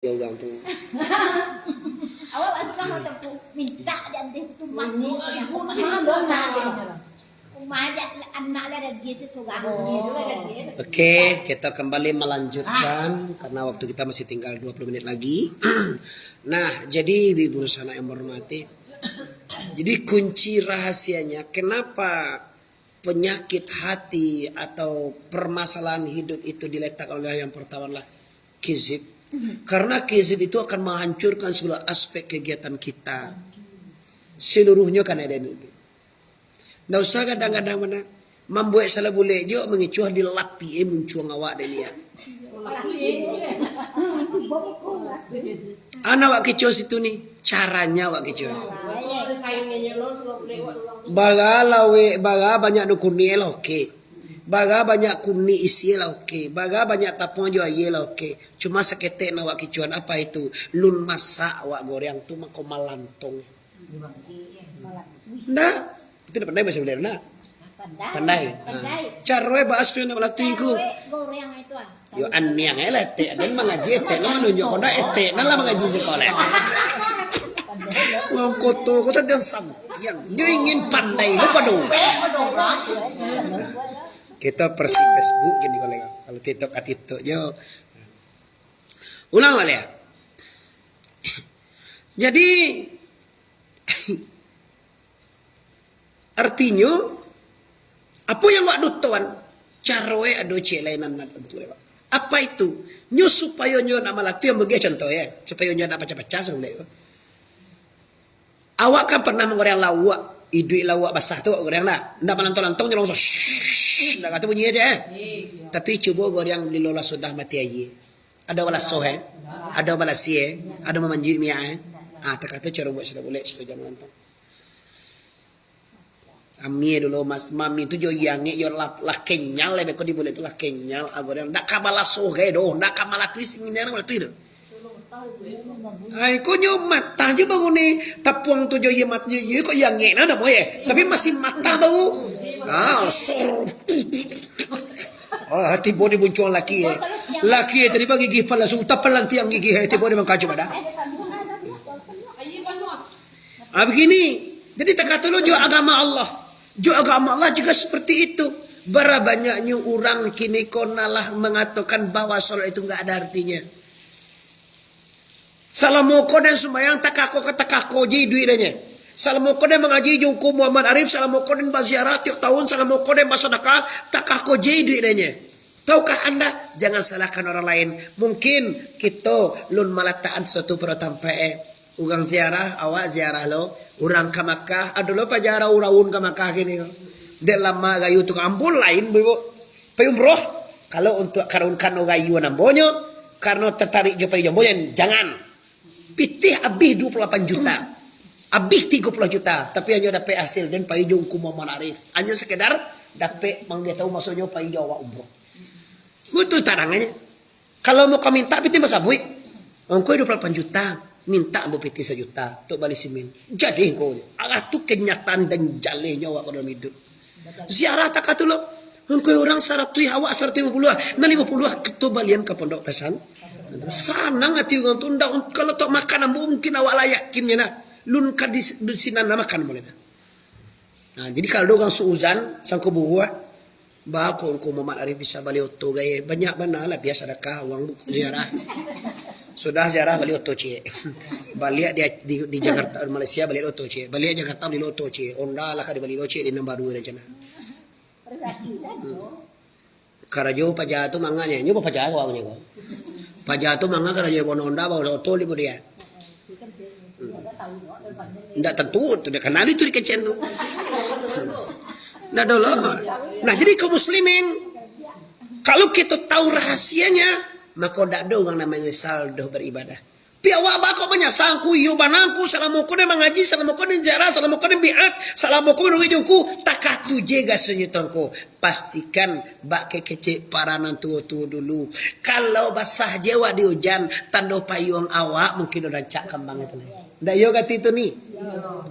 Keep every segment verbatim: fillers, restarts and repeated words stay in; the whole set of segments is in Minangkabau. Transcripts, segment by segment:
Yo, urang tu. Awak basah atau ku minta di andeh tu mati. Rumah dona. Rumah aja anak lah lagi sesorang. Oke, kita kembali melanjutkan karena waktu kita masih tinggal dua puluh menit lagi. Nah, jadi ibu-ibu sanak yang menghormati, jadi kunci rahasianya kenapa penyakit hati atau permasalahan hidup itu diletakkan oleh yang pertama adalah kizib. Karena kizib itu akan menghancurkan segala aspek kegiatan kita. Seluruhnya kan ada ini. Ndak usah kadang-kadang mana mambuek salah bulek je, mangicuah di lapi, eh, muncuang awak dek ni, ya. Anak awak kicuah situ ni, caranya awak kicuah. Bara lawek, bara banyak do kunik lah oke. Bara banyak kunik isi lah oke. Bara banyak tapuang jo aia lah oke. Cuma saketek nak awak kicuan, apa itu? Lun masak awak goreng tu mako malantong. Ndak. Itu ndak pandai bahasa Bali, ndak? Pandai. Pandai. Pandai. Ah. Caro e bahas tu nak malatuingku. Caro e goreng itu, ah. Yo, aniang e lah etek, den mangaji etek, nak manunjuk kau dah etek, nak lah mangaji sekolah. Wong koto, kau saja santiang. Nyo ingin pandai, lupa dong. Kita versi Facebook gini kalau, kalau TikTok ka TikTok jo. Ulang baliak. Jadi, artinyo, apo yang awak dutoan, caro e ado ciek lain nan, nan tantu lewat. Apa itu? Nyo supayo nyo nak malatih yang bagih contoh ya, supayo nyo nak pacah-pacah sabuliak tu. Awak kan pernah manggoreng lauak, iduik lauak basah tu awak goreng lah. Ndak malantong-lantong je langsung, shh, ndak kato bunyi aja eh. Tapi cubo goreng di lolah sudah mati aia. Ado balasoh eh. Ado balasi eh. Ado mamanjuik minyak eh. Ah, takato caro buek sudah bulek supayo jan malantong. Amie dulu mas, mami tu jo iangek yo lah, lah kenyal lah beko di bulek tu lah kenyal ago dia ndak ka balasoh gai doh, ndak ka malakui singin yang malakui tu. Ai ko nyo matah je baru ni tapuang tu jo iangek, iangek nah namo eh. Tapi masih matah baru. Ah, sor. Ah, tibo di buncuang laki eh. Laki eh tadi bagi gigi palasu, tapalan tiang gigi eh tibo di mangkajo pada. Ah, begini. Jadi takato lo jo agama Allah. Jo agama Allah juga seperti itu. Bara banyaknyo urang kini ko nalah mangatokan bahwa salat itu nggak ada artinya. Salamo ko den sumbayang takako ka takako je iduik denye. Salamo ko den mangaji jo Ungku Muhammad Arif, salamo ko den baziarah tiok tahun, salamo ko den basadakah, takako je iduik denye. Tahukah anda? Jangan salahkan orang lain. Mungkin kito lun malatakan suatu pado tampek eh. Urang ziarah, awak ziarah lo. Urang ka Makkah, ado lo paja raun-raun ka Makkah kini ko. Dek lama gayu tu, ambo lain, Bu, Ibu. Pai umroh, kalau untuak karun kano gayuan ambonyo, karano tatarik jo pai jo ambo, jan-, jangan. Pitih abih dua puluh lapan juta. Abih tigo puluh juta, tapi hanyo dapek hasil, den pai jo Ungku Muhammad Arif. Hanyo sekedar dapek manggatau masonyo pai jo awak umroh. Itu tarangnyo. Kalau mau ka mintak pitih basabuik, "Ongkoi dua puluh lapan juta, mintak ambo pitih sajuta, tok bali simin." Jadi ongkoi, arah tu kenyataan dan jalehnyo awak pado hidup. Ziarah takah tu lo, ongkoi urang saratuih, awak saratuih limo puluah, nan limo puluah kito balian ka pondok pesan. Sanang ati urang tu, ndak, kalau tok makan ambo mungkin awak lah yakinnyo nah. Lun ka di, di sinan nah makan boleh nah. Nah, jadi kalau ada urang suuzan, sangko buruah, Ba, ko Ungku Muhammad Arif bisa bali oto gaya. Banyak bana lah, biasa dakah uang buku ziarah. Sudah ziarah, bali oto ciek. Baliak di, di, di Jakarta, Malaysia, bali oto ciek. Baliak Jakarta, bali oto ciek. Honda lah ka dibali lo ciek, di nan baru rencana. Karajo paja tu manga nyo, nyo bapaja ko awaknyo ko. Paja tu manga karajo bawa Honda, bawa oto, limo dia. Ndak tantu, tu dah kanal itu dikecekan tu. Nah, dolo. Nah, jadi kaum muslimin, kalau kita tahu rahasianya, maka ndak ada orang namanya saldo beribadah. Pi awak bako manyasal ku, iyo banangku, salamo ko den mangaji, salamo ko den ziarah, salamo ko den biat, salamo ko manuruik jongku, takah tuje gasonyo tongko. Pastikan bak kekecek para nan tuo-tuo dulu. Kalau basah je awak di ujan, tando payuang awak mungkin udah rancak kambang itu lai. Ndak iyo kati tu ni?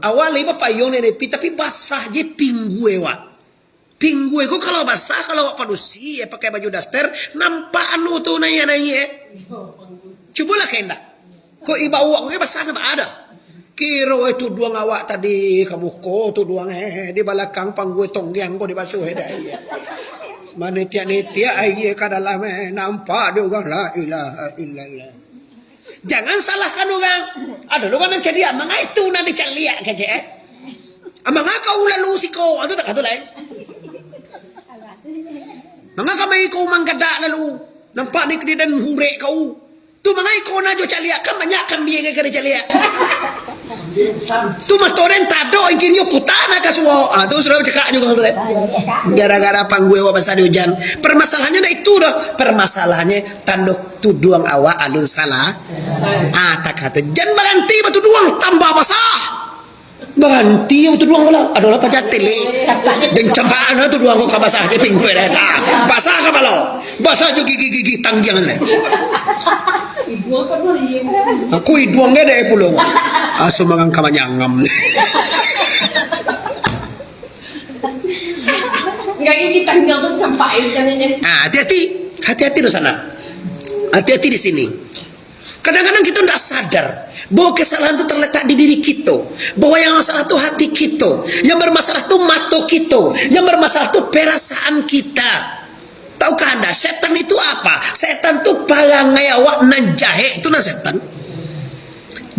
Awak lai bapayuang ni, tapi basah je pinggue awak. Pinggue ko kalau basah, kalau awak padusi, eh, pakai baju daster, nampak anu tu naiak-naiak, eh. Cubolah ka indak. Ko ibo awak ko, eh, basah nampak ado. Kiro, eh, tuduang awak tadi ka muko, tuduang, eh, di balakang panggung tonggiang ko dibasuah, eh, dah, iya. Manitiak-nitiak aia ka dalam, eh, nampak di urang, la ilaha illallah. Jangan salahkan urang. Ado lo urang nan caliak, manga itu nan dicaliak kecek, eh. Ah, manga kau lalu siko, ah, tu tak katu lain. Manga kamari kau manggadak lalu. Nampak ni kadidan hurek kau. Tu manga iko na jo caliak, kan banyak kambia ka dicaliak. Tu mato den tadok, ingkin nyo puta na ka suok. Ah, tu sudah bacakak juo tu, eh. Gara-gara panggung awak basah di ujan. Permasalahannyo ndak itu doh. Permasalahannyo tando tuduang awak alun salah. Ah, tak katu. Jan baranti batuduang, tambah basah. Baranti batuduang lah. Adolah paja telek. Jan campakan batuduang ko ka basah je pingkuik dah. Basah kapalo. Basah jo gigi-gigi tanggiang lai. Aku iduang gede pulo. Aso mangang ka manyangam. Enggak, ini tangga tu nampak air kanannya. Ah, hati-hati. Hati-hati di sana. Hati-hati di sini. Kadang-kadang kita ndak sadar bahwa kesalahan itu terletak di diri kita, bahwa yang masalah tu hati kita, yang bermasalah tu mato kita, yang bermasalah tu perasaan kita. Tahukah anda, setan itu apa? Setan tu parangai awak nan jahek, itu nan setan.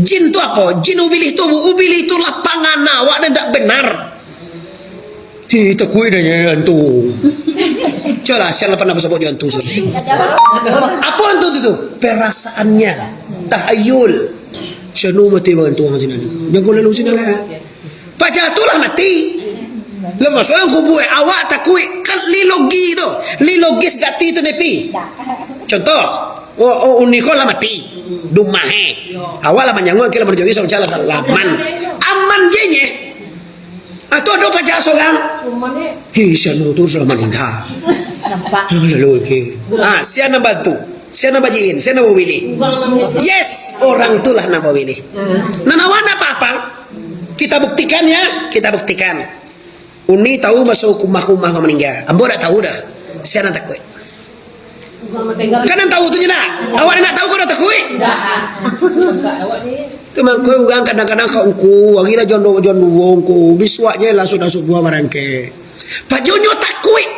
Jin tu apa? Jin ubilih tu, ubilih tu lah pangana awak nan ndak benar. Ih, takuik dah nyo hantu. Cubolah, sia lah pernah basobok jo hantu, sia. Apo hantu tu, tu? Perasaannya. Tahayul. Sia nu mati bak hantu urang sinan. Jangan kau lalu sinan lah. Paja tu lah mati. Lah masuak dalam kubua, awak takuik. Kan lilogi tu. Lilogis gati tu, Nepi. Contoh. Oh, oh, uni ko lah mati. Dumah, eh. Awak lah manyanguang, kira berjogi sama salah salaman. Aman je nye. Atau ado paja sorang. Hi, si anu tu sudah maningga. Nampak. Lalu, oke. Ah, sia nan bantu. Sia nan bajiin, sia nan bawilih. Yes, orang tu lah nan bawilih. Nan awak ndak apa-apa. Kita buktikan ya, kita buktikan. Uni tahu maso ka umah-umah urang maningga. Ambo ndak tahu dah. Sia nan takuik. Kan nan tahu tu je nak. Awak ndak tahu ko dah takuik. Tu mangko urang kadang-kadang ka ungku, hari lah jam duo, jam duo ungku, bisuak je lah sudah subuah barangkek. Pajonyo takuik.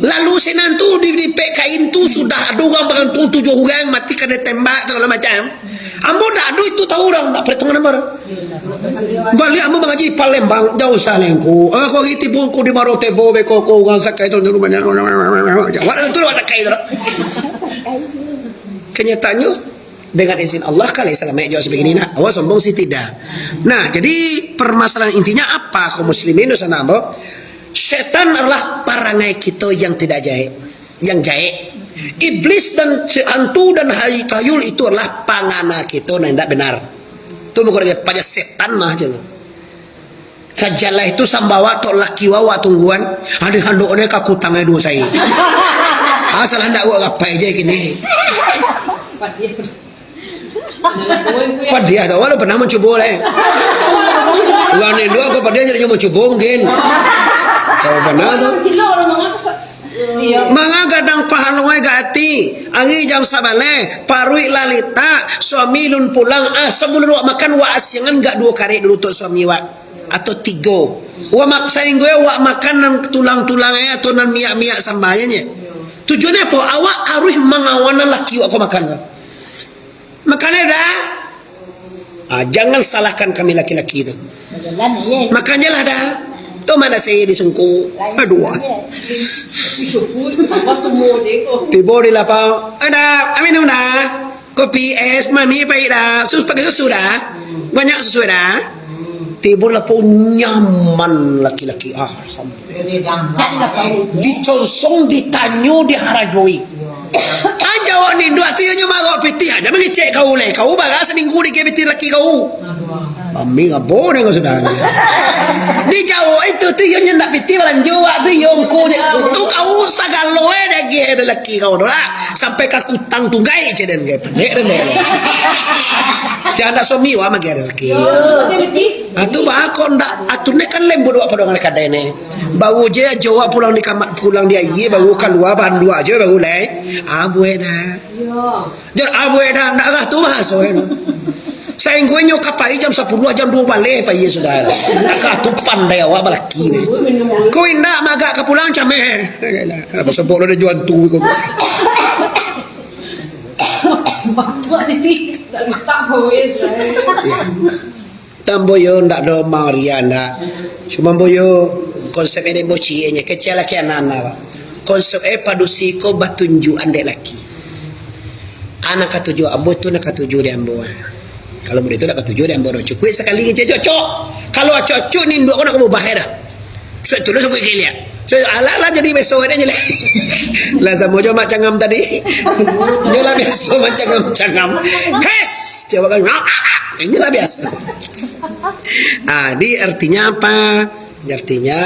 Lalu sinan tu di, di pek kain tu sudah ado urang bagantung tujuah urang mati kanai tembak sagalo macam. Ambo ndak ado itu tahu urang, ndak perhitungan ambo dah. Baliak ambo mangaji Palembang, jauah sa lai ungku. Ah, ko hari tibo ungku di Baro Tebo, beko ko urang sakai tu, rumah nya. Awak tu awak sakai tu. Kenyataannyo, dengan izin Allah, kalau salamaik jawab sebegini nak. Awak sombong sih tidak. Nah, jadi permasalahan intinya apa, kaum muslimin, dosa nambah? Setan adalah parangai kita yang tidak jahek, yang jahek. Iblis dan hantu dan tahayul itu adalah pangana kita yang tidak benar. Tu mukul paja setan mah je. Sajalah itu sambawa tok laki wawa tungguan, ado handok ne ka kutang ai duo sai. Asal handak wak gapai je kini. Padiah tu, awak pernah mancubo lai? Urang Indo ko padiah jadi mancubo mungkin. Kalau pernah tu. Manga gadang pahaluai gati, ari jam sabaleh, paruik lah litak, suami lun pulang, ah, sabalun wak makan, wak asiangan gak duo karek dulu tu suami wak, atau tigo. Wak mak-, sainggo wak makan nan tulang-tulang ai atau nan miak-miak sambalnyo. Tujuannyo apo? Awak aruih mangawan laki wak ko makan ko. Makan dah. Ah, jangan salahkan kami laki-laki tu. Makan je lah dah. Tu mana saya disungku. Aduh. Ah. Tibo di lapau. Ada, minum dah. Kopi, es, manih, pahik dah. Sus, pakai susu dah. Banyak susu dah. Tibo lapau nyaman laki-laki. Alhamdulillah. Diconsong, ditanyo, diharagoi. Aja wak ninduak tu, iyo nyo marok pitih, aja mangecek kau leh. Kau bara saminggu dikeh pitih laki kau. Kami ngabo dengan sudah. Di Jawa itu tu, iyo nyo ndak pitih balanjo wak tu, iyo ungku je. Tu kau sagalo eh dagih laki kau tu lah. Sampai ka kutang tunggai je den gai pandek den deh. Si anak suami wak magi ada sakit. Ah, tu bah, kok ndak, atur ni kan lembut wak pado ngan kadai ni. Baru je ajo wak pulang di kamar, pulang di aia, baru kalua, banduak ajo, baru lai. Ah, buai dah. Jar, ah, buai dah, ndak lah tu bahaso, eh. Sainggo inyo ka pai jam sapuluah, jam duo baleh pai sudah. Takah tu pandai awak balaki ni. Ko indak magak ka pulang cameh. Apa sebab lo dah jual tu ko. Bapak ni, tak letak bawah saya. Ya. Tambo yo ndak do marian dah. Cuma ambo yo konsep ede ambo cieknyo kecil laki anak-anak, Pak. Konsep eh padusi ko batunjuakan dek laki. Anak katuju ambo tu nak katuju dek ambo. Kalau murid tu nak katuju dek ambo doh. Cukup sakali ngecek cocok. Kalau acok-acok ni induak ko nak mubah dah. Sudah tu lah sampai kiliak. So, alah lah jadi beso ado je lah. Lah samo jo mak cangam tadi. Nyo lah biaso mak cangam, cangam. Hes, coba kan. Nyo lah biaso. Ah, di artinya apa? Artinya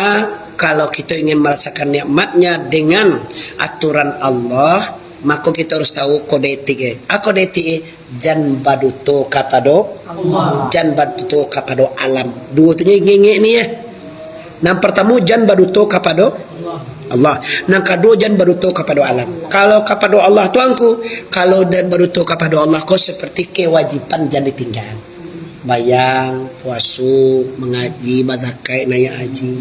kalau kita ingin merasakan nikmatnya dengan aturan Allah, maka kita harus tahu kode etik. Eh. Ah, kode etik, eh. Jan baduto kapado Allah. Jan baduto kapado alam. Duo tu nyo ingek-ingek ni, eh. Nan partamo, jan baduto kapado Allah. Nan kaduo, jan baduto kapado alam. Kalau kapado Allah tu angku, kalau jan baduto kapado Allah ko seperti kewajiban jan ditinggal. Bayang, puaso, mangaji, bazakat, naiak haji.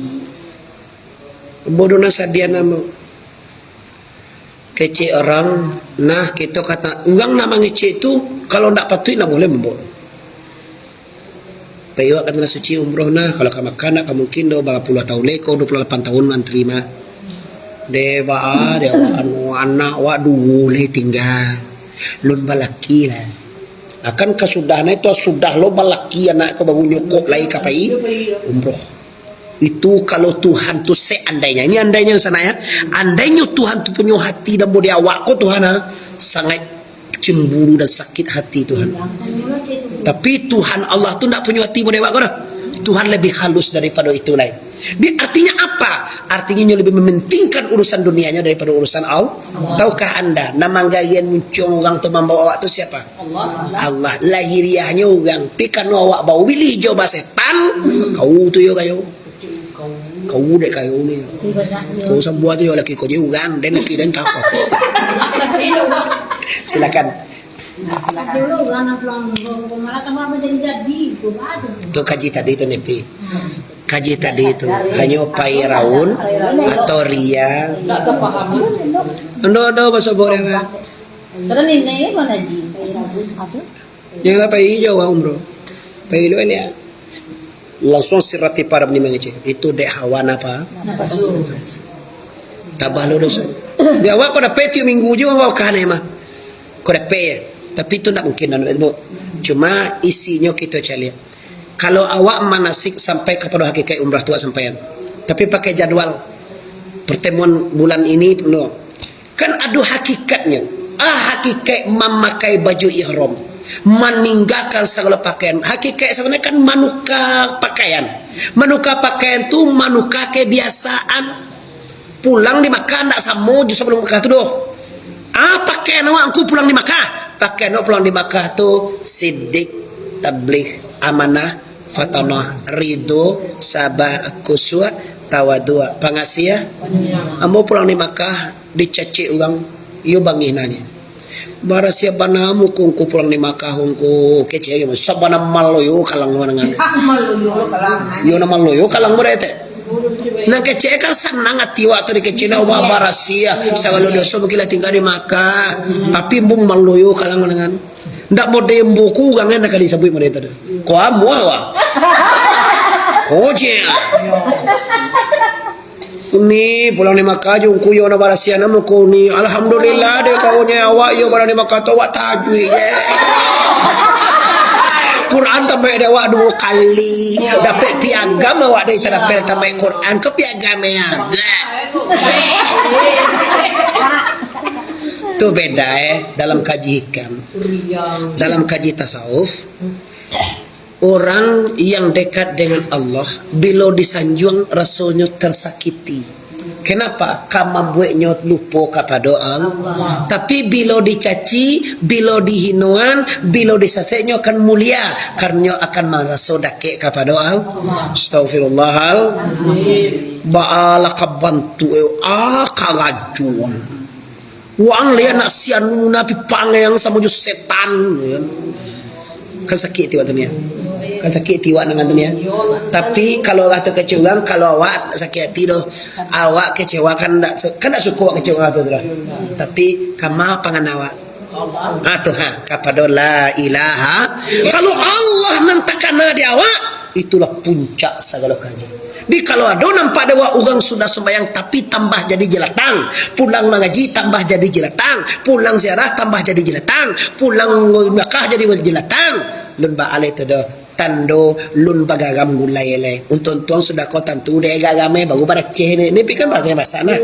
Bodoh nan sadian namo. Kecek urang, nah, kito kata, urang nan mangecek tu, kalau ndak patuik, ndak buliah mambuek. Pai awak ka Tanah Suci umroh, nah, kalau ka Makkah, ndak ka mungkin doh, bara puluah taun lai ko, duo puluah lapan taun antri mah. Deh, baa, deh, awak anu, anak awak duo lai tingga. Lun balaki lah. Akan ka sudah, nah, itu sudah lo balaki anak ko, baru nyokok lai ka pai umroh. Itu kalau Tuhan tu seandainya, ini andainya sanak ya, andainyo Tuhan tu punyo hati dan bodi awak ko Tuhan, ha, sangat cemburu dan sakit hati Tuhan. Tapi Tuhan Allah tu ndak punyo hati bodi awak ko dah. Tuhan lebih halus daripado itu lai. Di, artinya apa? Artinya nyo lebih mementingkan urusan dunianya daripado urusan Allah. Tahukah anda, nan manggarian muncuang urang tu mambawa awak tu siapa? Allah. Lahiriahnyo urang, pi karano awak baubilih jo basetan, kau tu yo kayo. Kau dek kayo ni. Kau sambuah tu yo laki kau je urang, den laki den tak apa. Silakan. Tu kaji tadi tu, Nepi. Kaji tadi tu hanyo pai raun atau ria. Ando, ando, basobok dia, Mak. Jangan lah pai jauah umroh. Pai lu aja. Langsuang sirati param ni mangecek. Itu dek hawa napa? Tabah lo doso. Di awak ko dapek tiok minggu je awak ka hanai mah. Ko dapek je. Tapi tu ndak mungkin, ndak, Bu. Cuma isinyo kito caliak. Kalau awak manasik sampai kapado hakikaik umrah tu awak sampaian. Tapi pakai jadwal pertemuan bulan ini, no. Kan ado hakikatnyo. Ah, hakikaik mamakai baju ihram, maninggakan sagalo pakaian. Hakikaik sabananyo kan manuka pakaian. Manuka pakaian tu manuka kebiasaan. Pulang di Makkah ndak samo jo sabalum Makkah tu doh. Ah, pakaian awak angku pulang di Makkah. Pakaian awak pulang di Makkah tu sidik, tabligh, amanah, fatanah, ridho, sabah, khusyuk, tawadhu, pangasiah. Ambo pulang di Makkah, dicacek urang, iyo bangih nanyo. Barasiah bana muko ngku pulang di Makkah ngku, kecek ajo, sabana maloyo kalang mah dengan. Iyo, nan maloyo kalang mah dek. Nan kecek kan sanang ati awak tu dikecek, nah, awak barasiah, sagalo doso mungkin lah tingga di Makkah, tapi ambo maloyo kalang mah dengan. Ndak mode ambo ko urang nan ka disabuik mode tadi. Ko ambo awak. Ko je. Ni pulang di Makkah jo ngku yo na barasiah namo ko ni. Alhamdulillah dek kaunyo awak yo pulang di Makkah tu awak tajuik je. Quran tamaik dek awak duo kali. Dapek piagam awak dari tadapel tamaik Quran ko piagam yang agak. Tu beda eh dalam kaji hikam. Dalam kaji tasawuf, orang yang dekat dengan Allah, bilo disanjuang rasonyo tersakiti. Kenapa? Ka mambueknyo lupo kapado Allah. Tapi bilo dicaci, bilo dihinoan, bilo disaseknyo akan mulia, karena akan maraso dakek kapado Allah. Astagfirullahalazim. Baalah ka bantuak, ah, karajuan. Wang liya nak sianu napi pangeang samo jo setan, kan? Kan sakik tiwak tu niya. Kan sakik tiwak nan tu niya. Tapi kalau urang tu kecewa urang, kalau awak tak sakik hati doh. Awak kecewa kan tak, kan tak suko awak kecewa tu doh. Tapi kama pangan awak. Ah, tu ha, kapado la ilaha. Kalau Allah nan takana di awak, itulah puncak sagalo kaji. Di kalau ado nampak dek awak urang sudah sumbayang tapi tambah jadi jelatang, pulang mangaji tambah jadi jelatang, pulang ziarah tambah jadi jelatang, pulang Makkah jadi jelatang, lun baalai tu doh. Tando lun bagaram gulai lai. Untuang-untuang sudah ko tantu dek garam, eh, baru baraceh ni. Ni pi kan bahasa masak nah.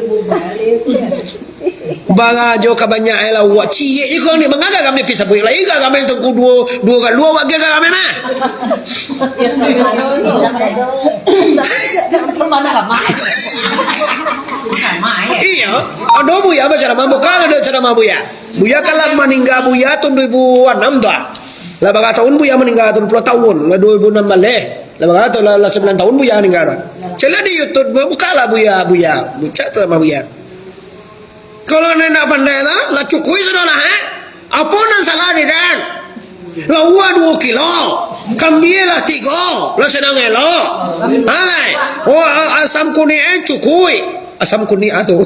Barajo ka banyak ai lah, awak ciek je kau ni, manga garam ni pi sabuik lai, garam ni tungku duo, duo galua awak ge garam ni mah. Iyo, ado buya baceramah, bukan ado ceramah buya. Buya kan lah maningga buya tahun dua ribu anam tu ah. Lah bara tahun buya maningga tu, dua puluah tahun, lah dua ribu anam baleh. Lah bara tahun, lah, lah sambilan tahun buya maningga tu. Caliak di YouTube, bukalah buya, buya. Bucak tu nama buya. Kalau nak, nak pandai lah, lah cukui sudah lah, eh. Apo nan salah di den? Lauak duo kilo, kambia lah tigo, lah sadang elok. Alai, oh, a-, asam kunik, eh, cukui. Asam kunik ah tu.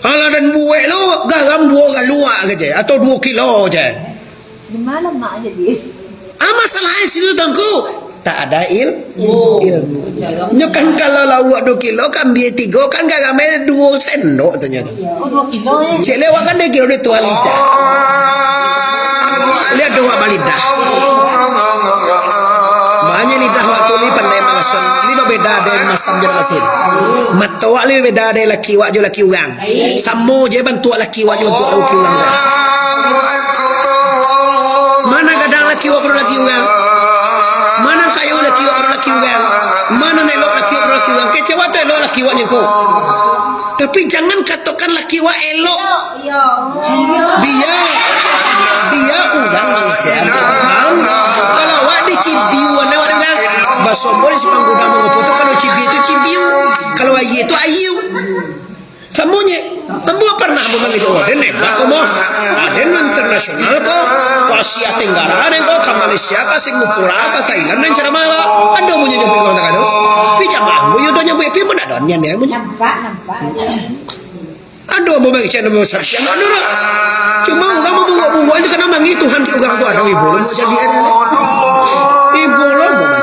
Alah den buek lo, garam duo galua je, atau duo kilo je. Di mana mak jadi? Ah, masalah di situ, Tuanku. Tak ada il-, Ilmu. Ilmu. Nyo kan kalau lauak duo kilo, kambia tigo, kan garamnyo duo sendok tu nyo tu. Oh, duo kilo, eh. Cek lewat kan duo kilo ni tuan lidah. Lihat doa balidah. Banyak lidah waktu ni pandai maraso. Ni babeda dari masam jo masin. Mato wak ni babeda dari laki wak jo laki urang. Samo je bantuak laki wak jo bantuak laki urang tu. Mana gadang laki wak pado laki urang? Mana kayo laki wak pado laki urang? Mana elok laki wak pado laki urang? Kecewa tu elok laki wak nyo ko. Tapi jangan katokan laki wak elok. Bia, bia urang mangecek. Kalau awak dicibiu, aneh urang bilang, basobor di simpang gudang mangopo tu, kalau cibiu tu cibiu, kalau ayie tu ayiu. Samonye, ambo pernah ambo mangiduik, oh, den hebat ko mah. Ah, den internasional ko, ko Asia Tenggara den ko, ka Malaysia, ka Singapura, ka Thailand den ceramah ko. Ado munyo nyo pai ka tu. Pi jamaah ambo yo do nyo pai, pi mun ado nian yo munyo. Nampak, nampak. Ado ambo mangecek ambo saksian, ado lah. Cuma urang mambuak-buak tu kana mangi Tuhan di urang tu ado ibo lo mau jadi ado. Ibo lo mau jadi.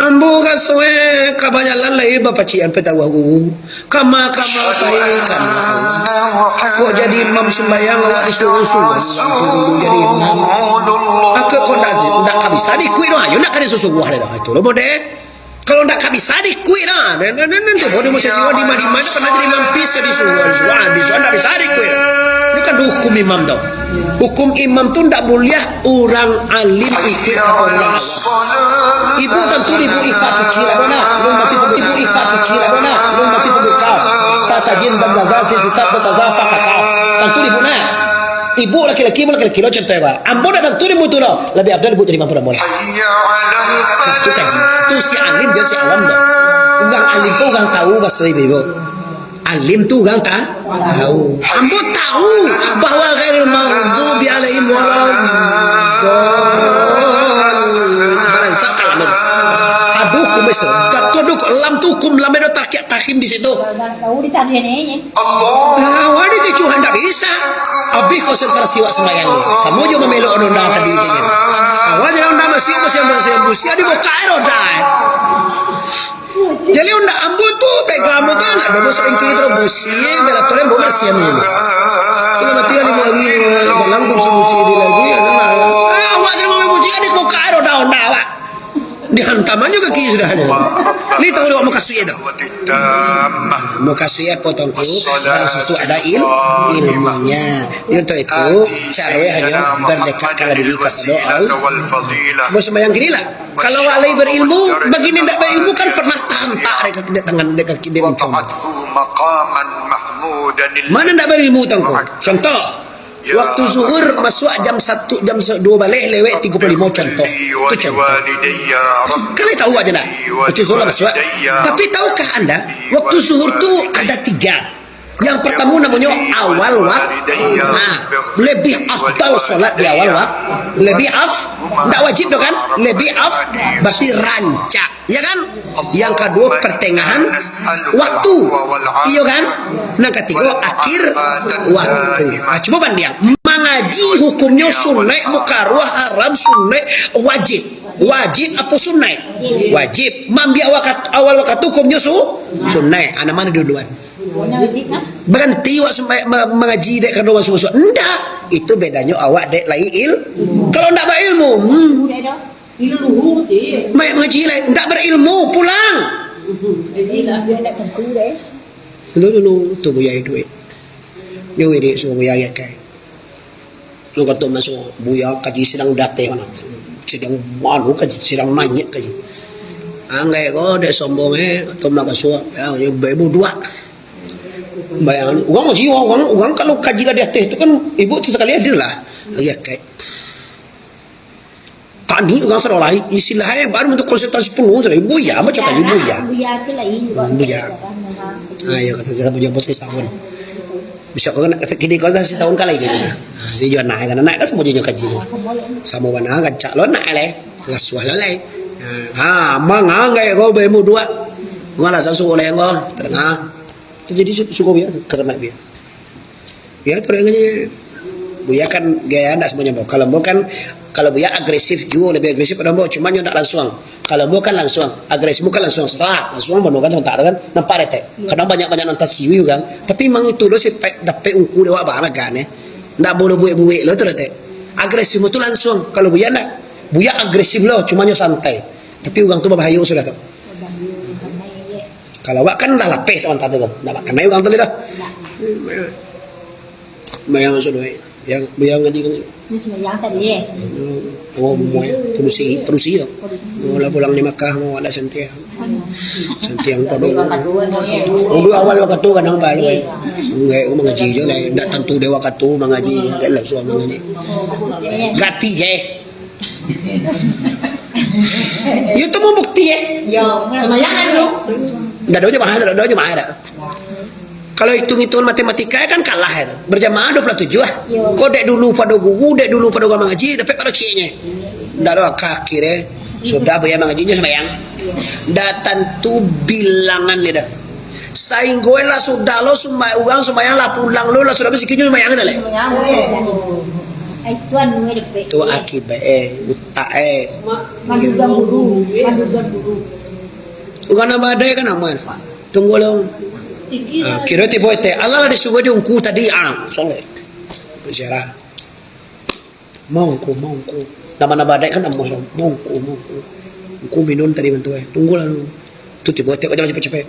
Ambo raso eh ka bajalan lai bapacikan pitaruah guru. Kama-kama pai kama. Kok jadi imam sumbayang awak disuruh-suruh. Dulu jadi imam. Mako kok ndak, ndak ka bisa diikuik doh. Ayo ndak ka disuruh-suruh deh doh. Itu lo model. Kalau ndak ka bisa diikuik doh. Dan, dan, dan, nanti baru di masjid jiwa di mana-mana pernah jadi imam bisa disuruh-suruh. Bisa ndak bisa diikuik doh. Itu kan hukum imam tu. Hukum imam tu ndak buliah urang alim ikuik ka urang awam. Ibu tantu ibu ifa kikira dona, lun mati pun ibu ifa kikira dona, lun mati pun kau. Tasajin dan gagal sisi sat dan taza fakakau. Tantu ibu nah. Ibu laki-laki, ibu laki-laki lo contoh ba. Ambo dak tantu ibu tu lo. Lebih afdal ibu jadi imam pun ambo lah. Itu kaji. Tu si alim jo si awam tu. Urang alim tu urang tahu baso ibu-ibu. Alim tu urang ta-, tahu. Ambo tahu bahwa ghairil maghdubi alaihim waladdallin. Balansak kalam. Aduh, kumis tu. Dak tu, aduh, lam tu hukum lam edo tarkiak takhim di situ. Tahu di tadi ni. Ah, awak ni kecuhan tak bisa. Habis konsentrasi awak sembahyang ni. Samo jo mamelok onda tadi tu. Awak jalan onda masih, masih, masih, masih. Adi buka air onda. Jadi onda ambo tu pegang ambo tu anak dobo saingki tu busi bela tu ambo bersih ambo. Kalau mati kan ibu lagi dalam konsumsi di lagi ya kan. Ah, awak jadi mau busi kan dibuka air onda-onda awak. Dihantam Amanyo kaki sudah ado. Ni tahu dek mukasuik tu. Mukasuik apo, Tuanku? Kalau situ ada il-, ilmunyo. Untuak itu, caro hanyo bardekatkanlah diri kapado Allah. Sumbayang kini lah. Kalau awak lai berilmu, bagi nan indak berilmu kan pernah tampak dek kaki, dek tangan, dek kaki, dek lincong. Mano indak berilmu, Tuanku? Contoh, waktu zuhur masuak jam satu, jam se-, duo baleh lewat tigo puluah limo, contoh. Itu contoh. Kan lai tahu aja dah. Waktu zuhur lah masuak. Tapi tahukah Anda, waktu zuhur tu ada tiga. Yang pertama namonyo awal wak-, nah, lebih afdal solat di awal wak-, lebih af-, ndak wajib doh kan? Lebih af-, berarti rancak, ya kan? Yang kedua pertengahan waktu, iyo kan? Yang ketiga akhir waktu. Ah, cubo bandiang, mangaji hukumnyo sunaik, makaruah, haram, sunaik, wajib. Wajib apo sunaik? Wajib. Mambiak wakat-, awal wakatu hukumnyo su-, sunaik. Ah, nan mano duluan? Baranti awak sumba-, ma-, mangaji dek karano awak subuah-subuah. Ndak. Itu bedanyo awak dek lai il-, kalau ndak bailmu, hmm. Ma-, mangaji lai, ndak berilmu, pulang. Dulu, dulu, tu buya iduik. Nyo iduik suruh buya yakai. Lu kato masuak, buya kaji sadang di ateh mano. Sadang mano kaji, sadang naiak kaji. Anggaik ko dek sombong, eh, kato masuak, ya, ya, ibu dua. Bayang, urang kaji, urang, urang kalau kaji lah di ateh tu kan, ibu tu sakali hadir lah. Ya, kayak. Tadi urang sadolah, istilah, eh, baru untuk konsentrasi penuh tu lah. Buya, macam tadi, buya. Buya tu lain, buya. Ah, ya, kata saya punya bos setahun. Bisa kau nak kini kau dah setahun kali gitu. Ah, dia juga naik, naik kan sama je kaji. Sama bana rancak lo naik leh. Lasuah lo leh. Ah, manganggai kau bemu dua. Kau lah suruh oleh kau. Tengah. Itu jadi su-, suko biar, karena biar. Ya, tu dengan buya kan gaya ndak semuanya, Bo. Kalau Bo kan, kalau buya agresif juo, lebih agresif pada Bo, cuma nyo ndak langsung. Kalau Bo kan langsung, agresif bukan langsung, setelah langsung Bo kan sementara kan, nampak detek. Kadang banyak-banyak nonton siwi urang, tapi memang itu lo sifat dapek ungku dek awak bang kan, eh. Ndak boleh buek-buek lo tu detek. Agresif tu langsung, kalau buya ndak. Buya agresif lo, cuma nyo santai. Tapi urang tu babahayo sudah tu. Kalau awak kan lah lapeh samantaro tu, ndak bakanai urang tu lai doh. Bayang sudah, eh. Yang, yang ngaji kan. Ni sembahyang tadi, eh. Oh, mau, eh, padusi, padusi tu. Mau lah pulang di Makkah, mau ada santiang. Santiang pado. Udah awal waktu kadang baru, eh. Enggak, aku mangaji je lah. Ndak tantu dek waktu mangaji, ndak langsung mangaji. Gati je. Yo tu mau bukti, eh. Yo, sembahyang kan lu? Ndak ada jamaah, ndak ada jamaah dah. Kalau hitung-hitungan matematika kan kalah ya. Berjamaah dua puluh tujuh ah. Yo. Kok dek dulu pado guru, dek dulu pado urang mangaji, dapek pado cieknyo. Ndak ada kaki deh. Sudah buya mangaji nyo sembahyang. Ndak tantu bilangan dia dah. Sainggo lah sudah lo sumba-, urang sumbayang lah pulang lo lah sudah basikinyo sembahyang dah leh. Sembahyang, eh. Ai, tuan, nu dapek. Tu akibat, eh, utak, eh. Manduduan guru, manduduan guru. Urang nan badai kan aman. Tunggu lo. Ah, kiro tibo etek. Alah lah disuruh je ungku tadi. Ah, soleh. Bicara. Mangko, mangko. Nama-nama adek kan amuah tu. Mangko, mangko. Ungku minun tadi bantu, eh. Tunggu lah lu. Tu tibo etek ko jalan cepek-cepek.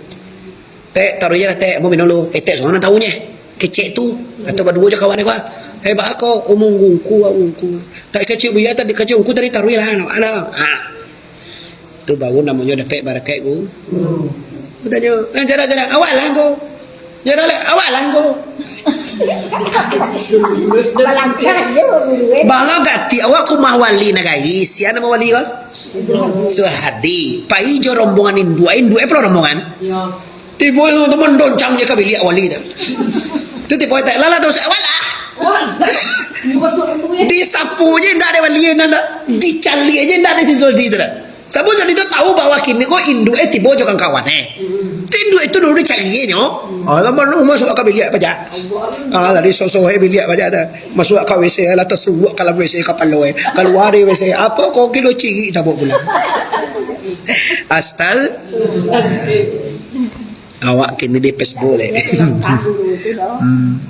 Tek, taruih je lah, Tek. Ambo minun lu. Eh, Tek, sorang nan tahu nye. Kecek tu. Atau baduo jo kawan ko. Eh, baa ko? Oh, mangko ungku, ungku. Tak kecek buya tadi, kecek ungku tadi taruih lah. Alah. Ha. Tu baru namonyo dapek barakaik, Gu. Ku tanyo, "Eh, jarang, jarang. Awak lah, Gu. Jarang lah, awak lah, Gu." Balangkah je, Gu, eh. Bala gati awak ka umah wali nagari. Sia namo wali ko? Suhadi. Pai jo rombongan induak, induak pulo rombongan. Yo. Tibo tu mandoncang je ka biliak wali tu. Tu tibo tak, "Lah, lah, dak usah, awak lah." Wah, iyo masuak dulu, eh. Disapu je ndak ado wali nan dak. Dicaliak je ndak ado si Zoldi tu dah. Sabab Zoldi tu tahu bahwa kini ko induak eh tibo jo kawan-kawan eh. Hmm. Tu induak itu dulu dicari je nyo. Hmm. Alah, mano masuak ka biliak pajak. Allah. Ah, lah disosoh eh biliak pajak tu. Masuak ka W C lah, tasuruak ka dalam W C kapalo eh. Kalua dari W C, apo ko kilo cirik tabok pulang. Astal. Awak kini di Facebook leh. Hmm.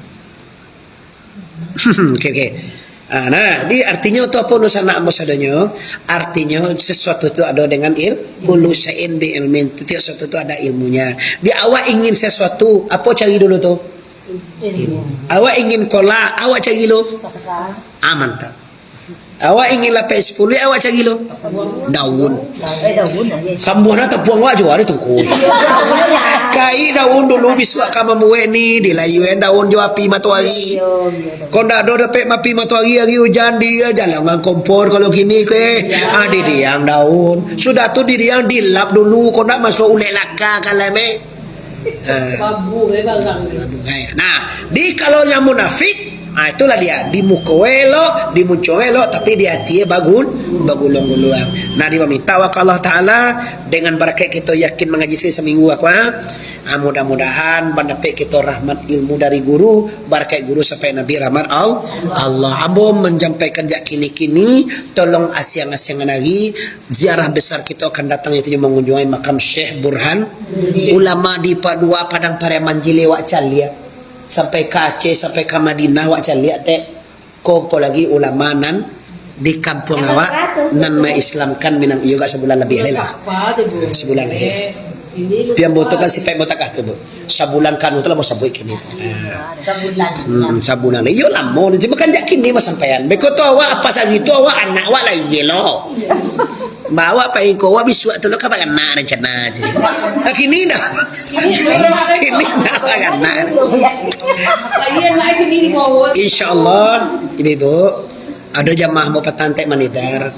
Oke, oke. Ah, nah, di artinyo tu apo, dunsanak ambo sadonyo? Artinyo sesuatu tu ado dengan il-, kullu syai'in bi ilmin. Setiap sesuatu tu ada ilmunya. Di awak ingin sesuatu, apo cari dulu tu? Ilmu. Awak ingin kolak, awak cari lo? Sekarang. Ah, mantap. Awak ingin lapek sipuluah, awak cari lo? Daun. Eh, daun aja. Sambuah dah tapuang awak juo hari tu. Kai daun dulu bisuak ka mambuek ni, dilayuan daun jo api matoari. Iyo, iyo, daun. Kok ndak ado dapek api matoari, hari ujan, di jalan dengan kompor kalau kini ke. Iyo. Ah, didiang daun. Sudah tu didiang dilap dulu, kok ndak masuk ulek laka ka dalam, eh. Ah. Babu, eh, barang. Babu, eh. Nah, di kalau yang munafik, ah, itulah dia. Di muko elok, di muncuang elok, tapi di hati bagul-, baguluang-guluang. Nah, di maminta awak ka Allah Ta'ala, dengan barakat kito yakin mangaji se-, saminggu aku, ah. Ah, mudah-mudahan mandapek kito rahmat ilmu dari guru, barakat guru sampai Nabi rahmat Al-, Allah. Ambo manjampaikan jak kini-kini, tolong asiang-asiangan hari, ziarah besar kito akan datang, yaitu mangunjungi makam Syekh Burhan, ulama di Pa-, dua Padang Pariaman Jili, wak caliak. Sampai ka Aceh, sampai ka Madinah, wak caliak tek. Ko, ko lagi ulama nan di kampuang awak, nan maislamkan Minang, iyo gak sabulan labiah lah. Sabulan labiah. Pian botok kan sifat botak tu, Bu. Sabulan kanu tu lah mau sabuik kini tu. Sabulan. Hmm, sabulan. Iyo lamo, cuma kan jak kini mah sampaian. Beko tu awak apo sagi tu awak anak awak lai lo. Bawa pai ko awak bisuak tu lo ka baranak rencana je. Nah, kini dah. Kini dah baranak. Insya Allah, ibu-ibu, ado jamaah mau patang tek manidar.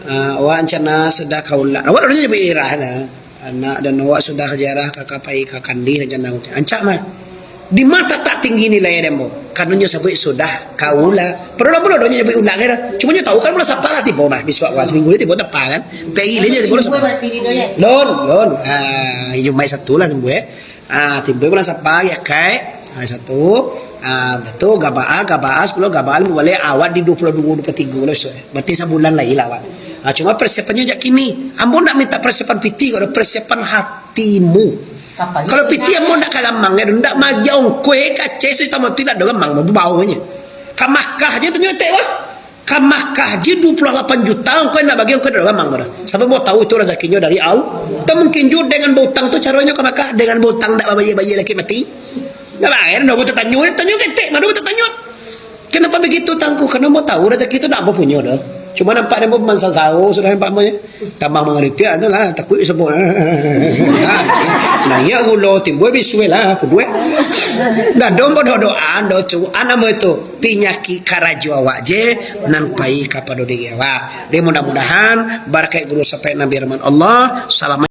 Ah, awak rencana sudah kaulah. Awak ado nyabuik irah lah. Anak dan awak sudah ziarah ka, ka pai ka Kandi, rancana awak. Rancak mah. Di ma tak tinggi nilai den, Bu? Kanunyo sabuik sudah kaula. Padahal bulan donyo nyabuik ulang dah. Cuma nyo tahu kan bulan Sapa lah tibo mah. Bisuak awak saminggu ni tibo Sapa kan. Pagi ni tibo Sapa. Lon, lon. Ah, Jumaik satu lah sembuh, eh. Ah, tibo bulan Sapa ya, kai. Ah, satu. Ah, betul, gabaa, gabaa, sepuluh, gabaa, lima balik, awak di dua puluh dua, dua puluh tiga lah, so. Berarti sabulan lai lah, awak. Ah, cuma persiapannyo jak kini. Ambo ndak minta persiapan piti, kok ado persiapan hatimu. Kalau piti ambo ndak ka gamang, ya, ndak maja ongkoi ka Aceh, so, tamu tu ndak ado gamang, mau bau nyo. Ka Makkah je tu nyo tek, wah. Ka Makkah je dua puluh lapan juta, ongkoi nak bagi, ongkoi dak gamang dah. Sabab mau tahu itu razakinyo dari Allah. Tak mungkin juga dengan bautang tu caronyo ka Makkah, dengan bautang dak babayar-bayar lagi mati. Dak bayar, dah buat tanyo, tanyo ketek, mana buat tanyo. Kenapa begitu, Tangku? Karena mau tahu rezeki tu dak mau punyo dah. Cuma nampak dia mau mansasau sudah nampak mau. Tambah mangaripiak tu lah, takut disebut. Nah, iya gulo timbul bisuai lah, kuduai. Dah dong berdoa, doa tu, anak itu penyakit karajo awak je, nan pai kapado diri awak. Dia mudah-mudahan, barakat guru sampai Nabi rahmat Allah, salam